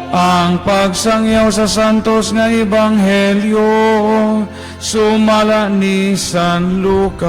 Ang pagsangyaw sa santos nga ebanghelyo sumala ni San Lucas.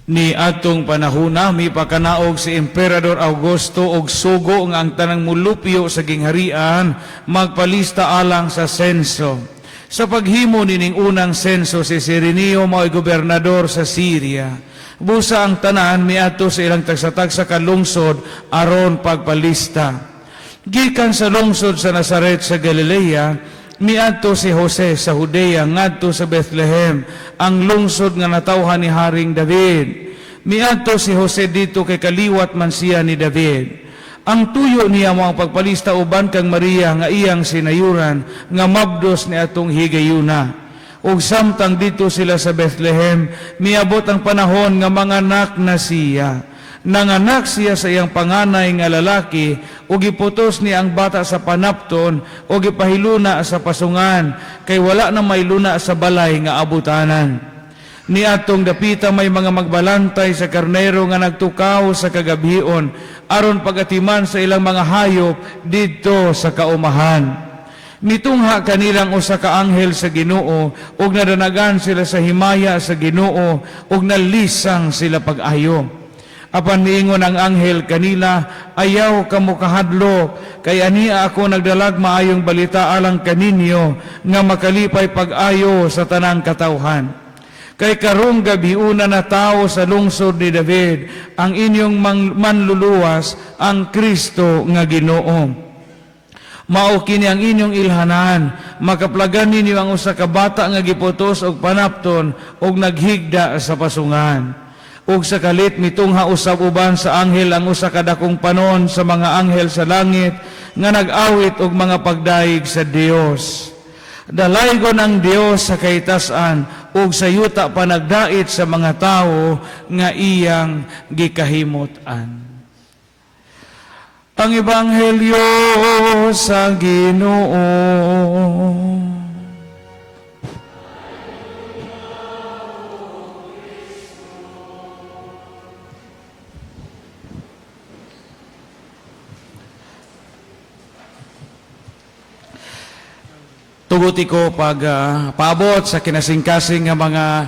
Ni adtong panahuna, mipakanaog si Emperador Augusto og sugo nga ang tanang mulupyo sa gingharian magpalista alang sa senso. Sa paghimo nining unang senso, si Sirenio mao'y gobernador sa Syria. Busa ang tanan miadto sa ilang tagsa-tagsa ka lungsod aron pagpalista. Gikan sa lungsod sa Nazaret sa Galilea, miadto si Jose sa Judea ngadto sa Bethlehem, ang lungsod nga natawhan ni Haring David. Miadto si Jose dito kay kaliwat man siya ni David. Ang tuyo niya mo ang pagpalista uban kang Maria nga iyang sinayuran nga mabdos ni atong higayuna. Ug samtang dito sila sa Bethlehem, miabot ang panahon nga manganak na siya. Nanganak siya sa iyang panganay nga lalaki ug giputos niya ang bata sa panapton ug gipahiluna sa pasungan kay wala na may luna sa balay nga abutanan. Niadtong dapita may mga magbalantay sa karnero nga nagtukaw sa kagabhion aron pagatiman sa ilang mga hayop didto sa kaumahan. Mitungha kanilang usa ka anghel sa Ginoo ug nadanagan sila sa himaya sa Ginoo ug nalisang sila pag-ayo. Apan miingon ang anghel kanila, "Ayaw kamo kahadlok, kay ania ako nagdalag maayong balita alang kaninyo nga makalipay pag-ayo sa tanang katawhan. Kay karong gabiuna natawo sa lungsod ni David ang inyong manluluwas, ang Kristo nga Ginoo. Mao kini ang inyong ilhanan, makaplagan ninyo ang usa ka bata nga giputos og panapton og naghigda sa pasungan." Ug sa kalit mitungha usab uban sa anghel ang usa ka dakong panon sa mga anghel sa langit nga nag-awit og mga pagdayeg sa Dios. "Dalaygon ang Dios sa kahitasan ug sa yuta panagdait sa mga tawo nga iyang gikahimut-an." Ang Ebanghelyo sa Ginoo. Tuguti ko pag paabot sa kinasingkasing nga mga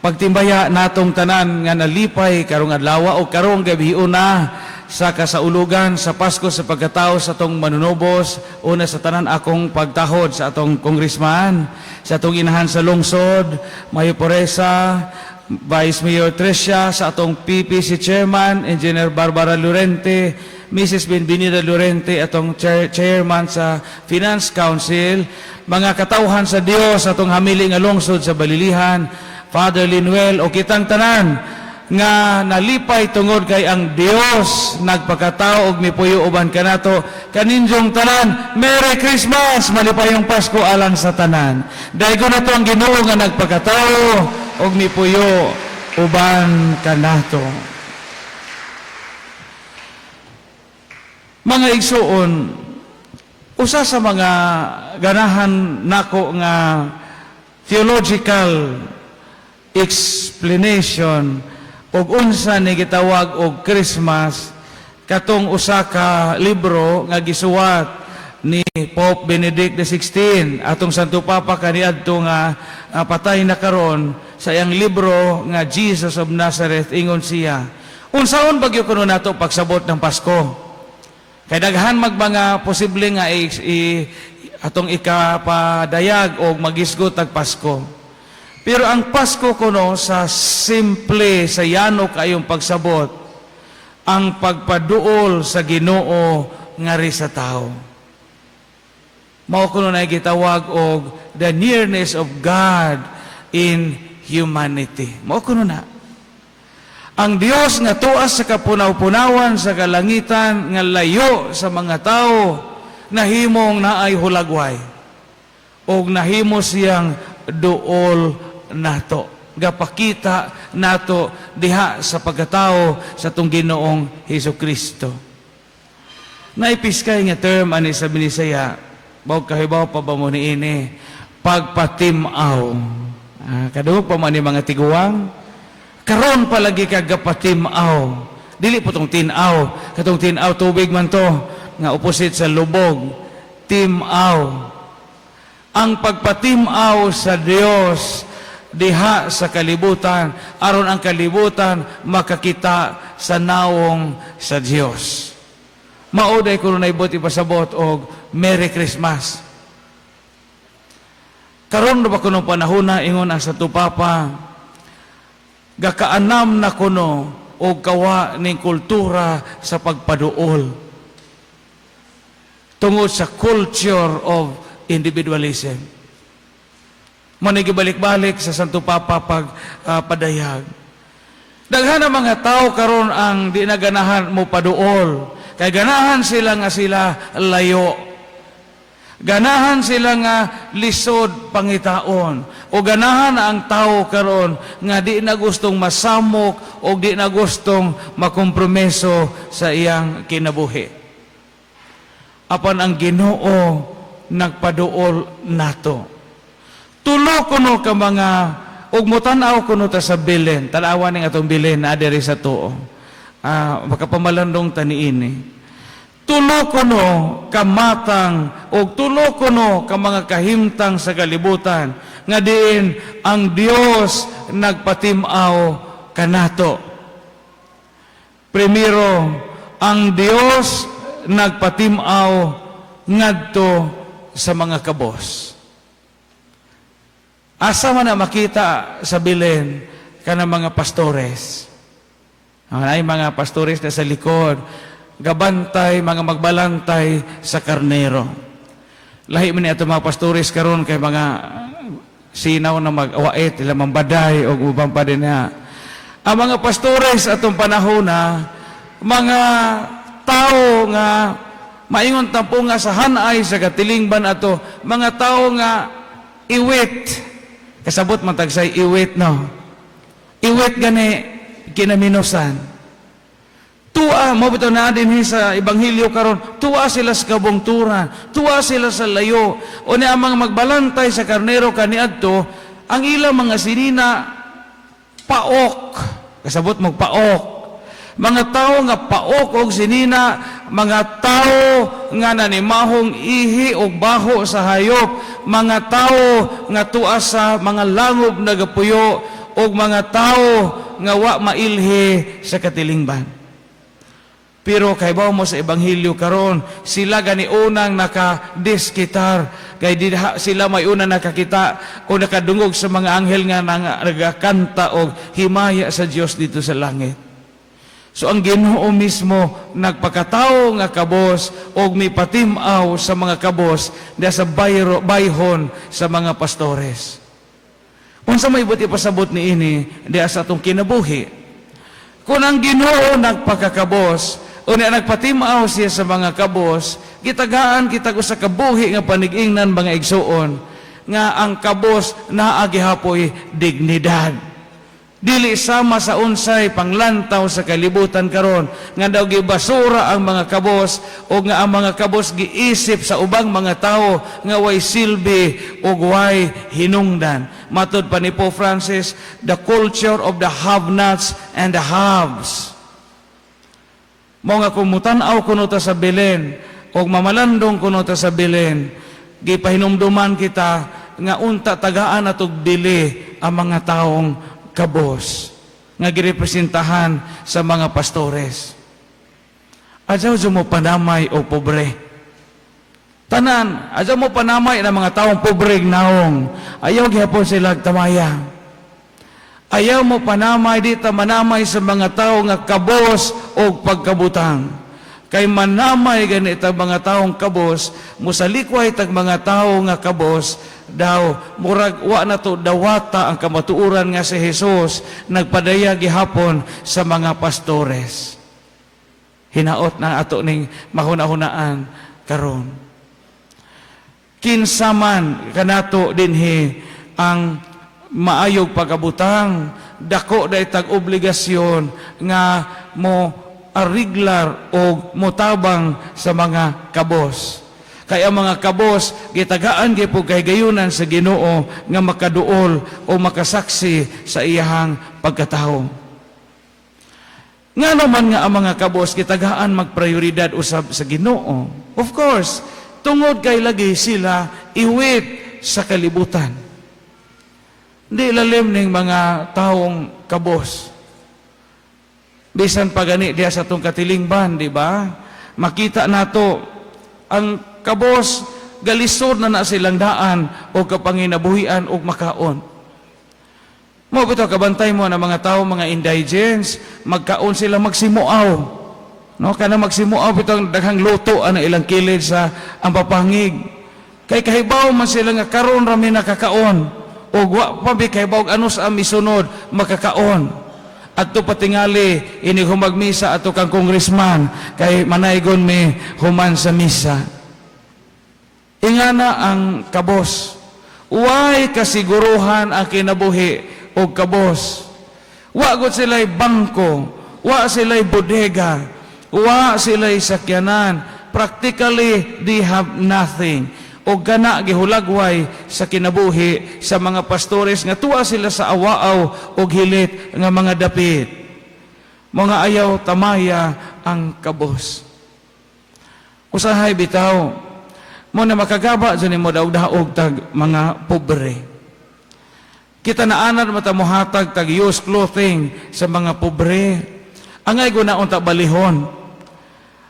pagtimbaya natong tanan nga nalipay karong adlaw o karong gabi una sa kasaulugan sa Pasko sa pagkatao sa atong manunubos. Una sa tanan, akong pagtahod sa atong congressman, sa atong inahan sa lungsod, Mayo Poresa, Vice Mayor Tricia, sa atong PPC Chairman, Engineer Barbara Lorente, Mrs. Benvenida Lorente, atong chairman sa Finance Council, mga katawhan sa Dios atong hamili nga lungsod sa Balilihan, Father Linuel, o kitang tanan nga nalipay tungod kay ang Dios nagpakatao og mipuyo uban kanato. Kaninyong tanan, Merry Christmas, malipayong Pasko alang sa tanan. Daygon nato ang Ginoo nga nagpakatao og mipuyo uban kanato. Mga igsuon, usa sa mga ganahan nako nga theological explanation og unsa ni gitawag og Christmas katong usa ka libro nga gisuwat ni Pope Benedict XVI, atong Santo Papa kaniadto nga patay na karon. Sa iyang libro nga Jesus of Nazareth, ingon siya, unsaon bagyo kuno nato pagsabot ng Pasko? Kay daghan mag mga posible nga atong ikapadayag o magisgot tag Pasko. Pero ang Pasko kuno, sa simple, sa yano kayong pagsabot, ang pagpaduol sa Ginoo ngari sa tao. Mao kuno na gitawag og the nearness of God in humanity. Mao kuno na. Ang Dios nga tuas sa kapunaw-punawan sa kalangitan nga layo sa mga tao, nahimong naay hulagway og nahimo siyang duol nato. Gapakita nato diha sa pagkatao sa atong Ginoong Hesus Kristo. Naipiskay nga term ani sa Binisaya, Baw kahibaw pa ba mo niini? Pagpatimaw. Kadungog pa man ni, mga tiguang? Karon palagi ka gapatimaw. Dili po tong tinaw. Katong tinaw, tubig man to nga opposite sa lubog. Timaw. Ang pagpatimaw sa Dios diha sa kalibutan aron ang kalibutan makakita sa nawong sa Dios. Mao day kuno naibot ipasabot og Merry Christmas. Karon ba kuno panahona, ingon ang Santo Papa, gakaanam na kuno og kawa ning kultura sa pagpaduol tungod sa culture of individualism. Mao balik-balik sa Santo Papa pag padayag. Daghan ang mga tao karon ang di na ganahan mo paduol. Kay ganahan sila nga sila layo. Ganahan sila nga lisod pangitaon. O ganahan ang tao karon nga di na gustong masamok o di na gustong makompromiso sa iyang kinabuhi. Apan ang Ginoo nagpaduol nato. Tulo kuno ka mga ug motan-aw kuno ta sa Belen. Tan-awa ning atong Belen na diri sa tuo. Makapamalandong ta niini. Tulo kuno kamatang o tulo kuno ka mga kahimtang sa kalibutan nga diin ang Dios nagpatimaw kanato. Primero, ang Dios nagpatimaw ngadto sa mga kabos. Asa man na makita sa Belen kanang mga pastores? Ay mga pastores na sa likod, gabantay, mga magbalantay sa karnero. Lahi man ni ato mga pastores karon kay mga sinaw na mag-await, ila mambaday o ubang pa din na. Ang mga pastores atong panahon na mga tao nga maingon tampo nga sa hanay sa katilingban ato, mga tao nga iwit. Kasabot man tagsay iwit, no? Iwit gani kinaminusan. Tua, mao bitaw na din sa ebanghelyo karon, tua sila sa kabungturan, tua sila sa layo. O ni ang mga magbalantay sa karnero kaniadto, ang ilang mga sinina paok. Kasabot mo paok. Mga tao nga paok og sinina, mga tao nga nanimahong ihi og baho sa hayop, mga tao nga tua sa mga langob nagapuyo, og mga tao nga wa mailhi sa katilingban. Pero kay mo sa ebanghelyo karon, sila gani unang nakadiskitar kay diha sila may unang nakakita o nakadungog sa mga anghel nga nagakanta og himaya sa Dios dito sa langit. So ang Ginoo mismo nagpakatao nga kabos og mipatim-aw sa mga kabos diha sa bayro, bayhon sa mga pastores. Unsa may buti pasabot niini diha sa atong kinabuhi? Kung ang Ginoo nagpakakabos, unya nagpatimaw siya sa mga kabos, gitagaan kita ko sa kabuhi nga panigingnan, mga igsuon, nga ang kabos naa gihapoy dignidad. Dili sama sa unsay panglantaw sa kalibutan karon nga daw gibasura ang mga kabos o nga ang mga kabos giisip sa ubang mga tawo nga way silbi o way hinungdan. Matod pa ni Pope Francis, the culture of the have-nots and the haves. Mao nga kung mutan-aw kuno ta sa Belen o mamalandong kuno ta sa Belen, gipahinumduman kita nga unta tagaan natog bili ang mga taong kabos nga girepresentahan sa mga pastores. Adyaw mo panamay o pobre. Tanan, adyaw mo panamay ng mga taong pobre naong. Ayaw gihapon sila tamaya. Ayaw mo panamay, di ta manamay sa mga tao nga kabos o pagkabutang. Kay manamay ganit ang mga taong kabos, musalikway tag mga tao nga kabos, daw murag wa na to dawata ang kamatuoran nga si Jesus nagpadayag gihapon sa mga pastores. Hinaot na ato ning mahuna-hunaan karon. Kinsa man kanato dinhi ang maayog pagkabutang, dako day tag obligasyon nga mo ariglar o motabang sa mga kabos. Kay ang mga kabos gitagaan gyud kahigayunan sa Ginoo nga makaduol o makasaksi sa iyahang pagkatawo. Nga naman nga ang mga kabos gitagaan magprioridad usab sa Ginoo? Of course, tungod kay lagi sila iwit sa kalibutan. Di lalim ning mga taong kabos. Bisan pa gani diha sa atong katilingban, di ba? Makita nato ang kabos, galisod na na silang daan o kapanginabuhian o makaon. Mao bitaw kabantay mo na mga tao, mga indigents, magkaon sila magsimuaw. No, kana magsimuaw bitong daghang luto ana ilang kilid sa ang papangig. Kay kahibaw man sila nga karon ra mi nakakaon. O wa pa mi kahibaw ano sa misunod makakaon. Adto patingali ini humagmisa ato kang congressman kay manaygon mi human sa misa. Ingana ang kabos. Way kasiguruhan ang kinabuhi og kabos. Wa gud sila'y bangko, wa sila'y bodega, wa sila'y sakyanan. Practically, they have nothing. O gana gihulagway sa kinabuhi sa mga pastores nga tuwa sila sa awaaw og hilit nga mga dapit. Mga ayaw tamaya ang kabos. Usahay bitaw, mo na makagaba dyan mo daog-daog tag mga pobre. Kita naanad mata mohatag tag used clothing sa mga pobre. Angay guna unta balihon.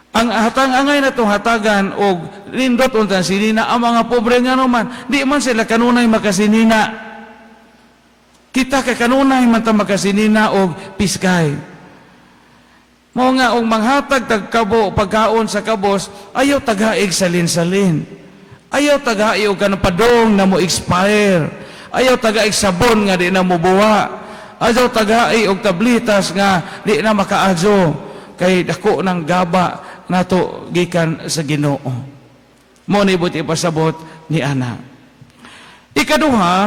Ang hatang angay na itong hatagan og nindot unta sinina ang mga pobre, nga naman di man sila kanunay makasinina. Kita kay kanunay man ta makasinina og piskay. Mao nga og manghatag tag kabo pagkaon sa kabos, ayaw tagaig salin-salin. Ayaw tagaig og kanang padong na mo expire. Ayaw tagaig sabon nga di na mo buwa. Ayaw tagaig og tablitas nga di na makaadyo kay dako ng gaba nato gikan sa Ginoo. Mao ni buot ipasabot ni ana. Ikaduha,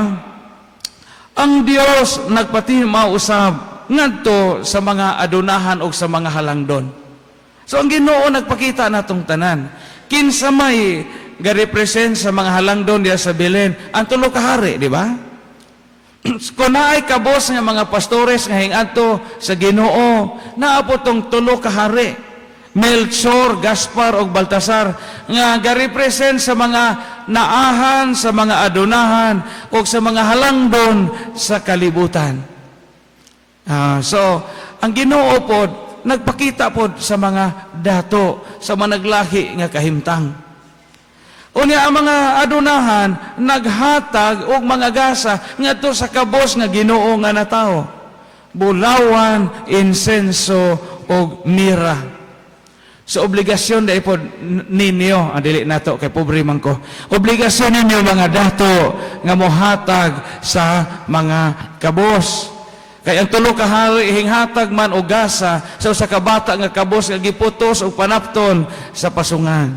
ang Dios nagpatima usab ngadto sa mga adunahan o sa mga halangdon. So ang Ginoo nagpakita natong tanan. Kinsa may ga-represent sa mga halangdon diya sa Belen? Ang tulo ka hari, di ba? Kung naay kabos nga mga pastores nga hingadto sa Ginoo, naa po tong tulo ka hari. Melchor, Gaspar ug Baltasar nga ga-represent sa mga naahan, sa mga adunahan ug sa mga halangdon sa kalibutan. So, ang Ginoo pod nagpakita pod sa mga dato, sa mga naglahi nga kahimtang. Unya ang mga adunahan naghatag og mga gasa ngadto sa kabos nga Ginoo nga natawo. Bulawan, insenso ug mira. So obligasyon dai pod ninyo, dili nato kay pobre man ko. Obligasyon ninyo, mga dato, nga mohatag sa mga kabos. Kay ang tulo ka hari hinghatag man og gasa sa usa ka bata nga kabos nga giputos og panapton sa pasungan.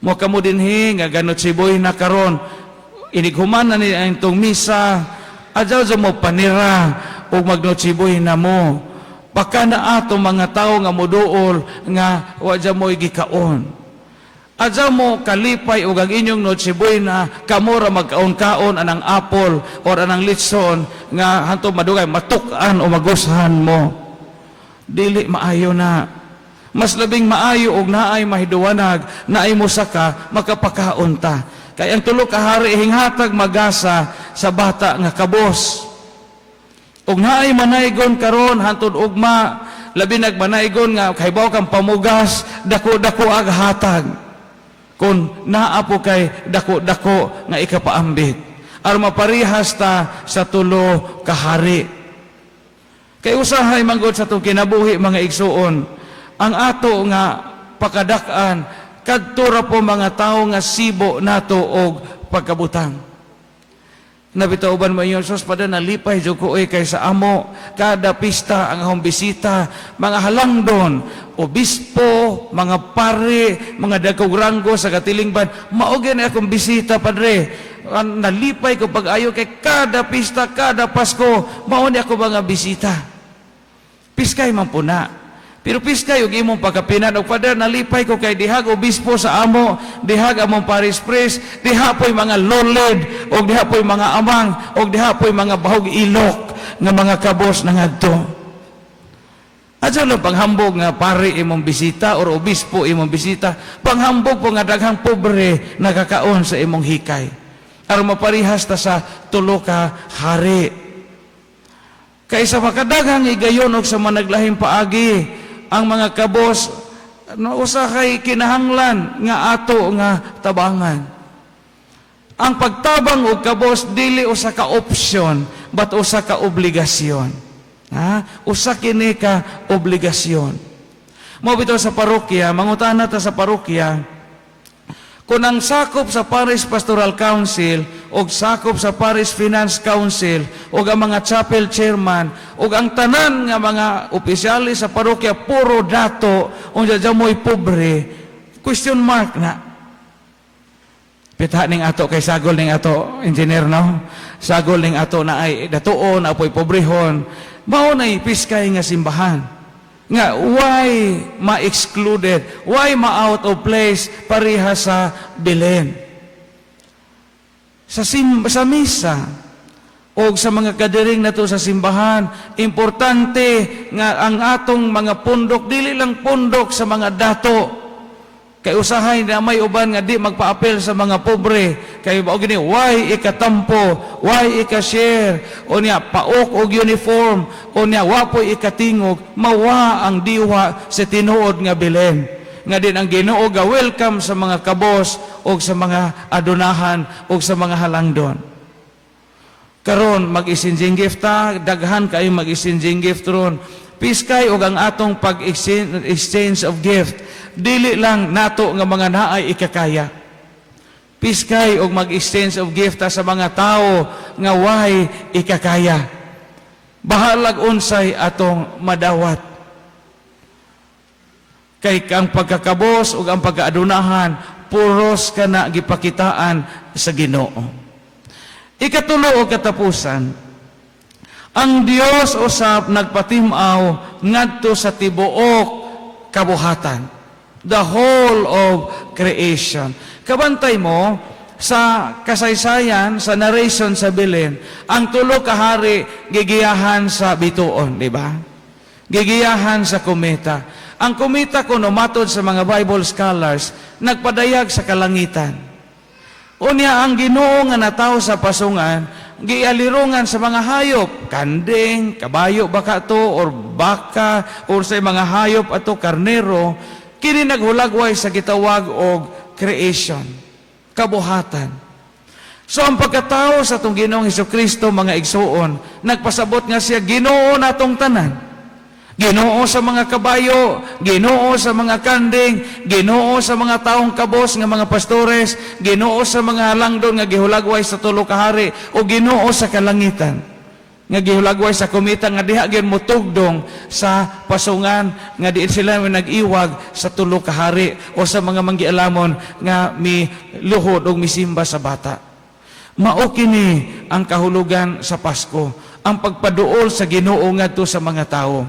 Mo kamo dinhi nga ganot siboy na karon, inighuman na ni ang itong misa, adyaw mo panira ug magnotse na mo. Baka na ato mga tao nga moduol nga wa dya mo gikaon. Adyaw mo kalipay ug ang inyong Noche Buena kamo ra magkaon-kaon anang apple or anang litson nga hantod madugay matuk-an o magushan mo. Dili maayo na. Mas labing maayo og naay mahiduwanag, naay musaka, makapakaon ta. Kay ang tulo ka hari hinghatag magasa sa bata nga kabos. Ug naay manaygon karon hantod ugma, labi nagmanaygon nga kahibaw kang pamugas, dako-dako ag hatag. Kung naa po kay dako-dako nga ikapaambit. Aron maparihas ta sa tulo kahari. Kay usahay manggod sa atong kinabuhi, mga igsuon, ang ato nga pakadak-an kadto ra po mga tawo nga sibo nato og pagkabutang. Nabitaw uban mo ingon, "Sus pada, nalipay jud ko oy kay sa amo kada pista ang akong bisita mga halangdon, obispo, mga pare, mga dagkog ranggo sa katilingban. Mao gyud ni akong bisita, padre. Ang nalipay ko pag-ayo kay kada pista, kada Pasko, mao ni ako mga bisita." Piskay man po na. Pero piskay og imong pagkapinan og, "Father, nalipay ko kay dihag obispo sa amo, dihag among parish priest, diha po'y mga loled, og diha po'y mga amang, og diha po'y mga bahog ilok nga mga kabos nangadto." Adyo lang panghambog nga pari imong bisita or obispo imong bisita, panghambog po nga daghang pobre nakakaon sa imong hikay. Aron maparihas ta sa tulo ka hari. Kay sa makadaghang higayon og sa managlahing paagi, ang mga kabos no usa kay kinahanglan nga ato nga tabangan. Ang pagtabang og kabos dili usa ka option but usa ka obligasyon. Ha? Usa kini ka obligasyon. Mao bitaw sa parokya, mangutana ta sa parokya, kung ang sakop sa Parish Pastoral Council o sakop sa Parish Finance Council o ang mga chapel chairman o ang tanan nga mga opisyalis sa parokya puro dato, unya mo'y pobre, question mark na. Pita ning ato kay sagol ning ato engineer, no? Sagol ning ato na ay datuon apoy pobrehon. Mao nay piskay nga simbahan nga why ma-excluded, why ma-out of place pareha sa Belen. Sa misa o sa mga gathering nato sa simbahan, importante nga ang atong mga pundok dili lang pundok sa mga dato. Kay usahay na may uban nga di magpa-apel sa mga pobre. Kay mao gini, why ikatampo, why ika-share, o niya paok og uniform, o niya wa po'y ikatingog, mawa ang diwa sa tinuod nga Belen. Nga din ang Ginoo ga welcome sa mga kabos o sa mga adunahan o sa mga halangdon. Karon mag-exchanging gift ta, daghan kayo mag-exchanging gift ron. Piskay og ang atong pag-exchange of gift, dili lang nato nga mga naay ikakaya. Piskay og mag-exchange of gift ta sa mga tao nga way ikakaya. Bahalag unsay atong madawat. Kay ang pagkakabos ug ang pagkaadunahan, puros kana gipakitaan sa Ginoo. Ikatulo o katapusan, ang Dios usab nagpatim-aw ngadto sa tibuok kabuhatan. The whole of creation. Kabantay mo, sa kasaysayan, sa narration sa Belen, ang tulo ka hari gigiyahan sa bituon, di ba? Gigiyahan sa kometa. Ang kometa kuno, matod sa mga Bible scholars, nagpadayag sa kalangitan. Unya ang Ginoo nga natawo sa pasungan, gialirungan sa mga hayop, kanding, kabayo baka to or baka or sa mga hayop ato, karnero, kini naghulagway sa gitawag og creation, kabuhatan. So ang pagkatao sa atong Ginoong Kristo, mga igsuon, nagpasabot nga siya Ginoo natong tanan. Ginoo sa mga kabayo, Ginoo sa mga kanding, Ginoo sa mga taong kabos nga mga pastores, Ginoo sa mga halangdon nga gihulagway sa tulo ka hari, o Ginoo sa kalangitan nga gihulagway sa kometa nga diha gyud motugdong sa pasungan nga diin sila nag-iwag sa tulo ka hari o sa mga manggialamon nga mi luhod og misimba sa bata. Mao kini ang kahulugan sa Pasko, ang pagpaduol sa Ginoo ngadto sa mga tawo.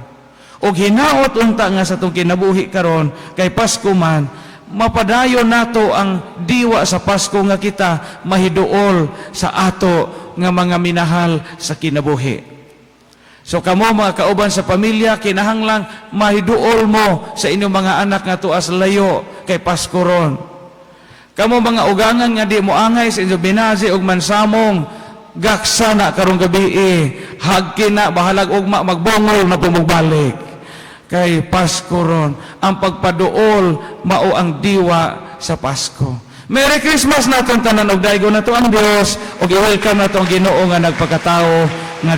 Og hinaot unta nga sa atong kinabuhi karon kay Pasko man, mapadayon nato ang diwa sa Pasko nga kita mahiduol sa ato nga mga minahal sa kinabuhi. So kamo mga kauban sa pamilya, kinahanglang mahiduol mo sa inyong mga anak nga tuas layo kay Pasko ron. Kamo mga ugangan nga di mo angay sa inyong binazi og mansamong, gaksa na karong gabi eh. Hagki na, bahalag ugma magbongol na pumugbalik. Kay Pasko ron, ang pagpaduol mao ang diwa sa Pasko. Merry Christmas natong tanan og daygon nato ang Dios ug i-welcome nato ang Ginoo nga nagpakatao nga.